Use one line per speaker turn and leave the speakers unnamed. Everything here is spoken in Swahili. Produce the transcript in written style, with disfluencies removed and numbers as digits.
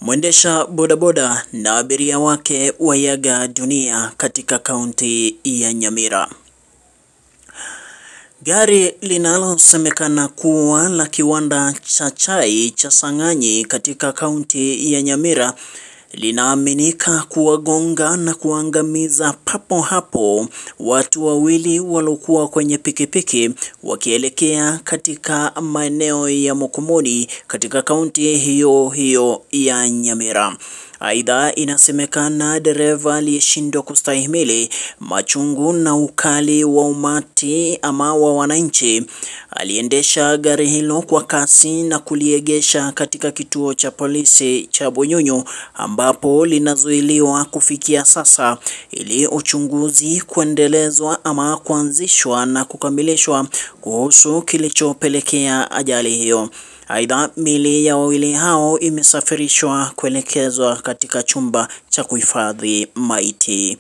Mwendesha bodaboda na abiria wake waiaga dunia katika kaunti ya Nyamira. Gari linalosemekana kuwa la kiwanda cha chai cha Sang'anyi katika kaunti ya Nyamira linaaminika kuwagonga na kuangamiza papo hapo watu wawili waliokuwa kwenye pikipiki wakielekea katika maeneo ya Mokomoni katika kaunti hiyo hiyo ya Nyamira. Aidha, inasemekana dereva aliyeshindwa kustahimili machungu na ukali wa umati ama wa wananchi aliendesha gari hilo kwa kasi na kuliegesha katika kituo cha polisi cha Bunyunyu ambapo linazuiliwa kufikia sasa ili uchunguzi kuendelezwa ama kuanzishwa na kukamilishwa kuhusu kilichopelekea ajali hiyo. Aidha, miili ya wawili hao imesafirishwa kuelekezwa katika chumba cha kuhifadhi maiti.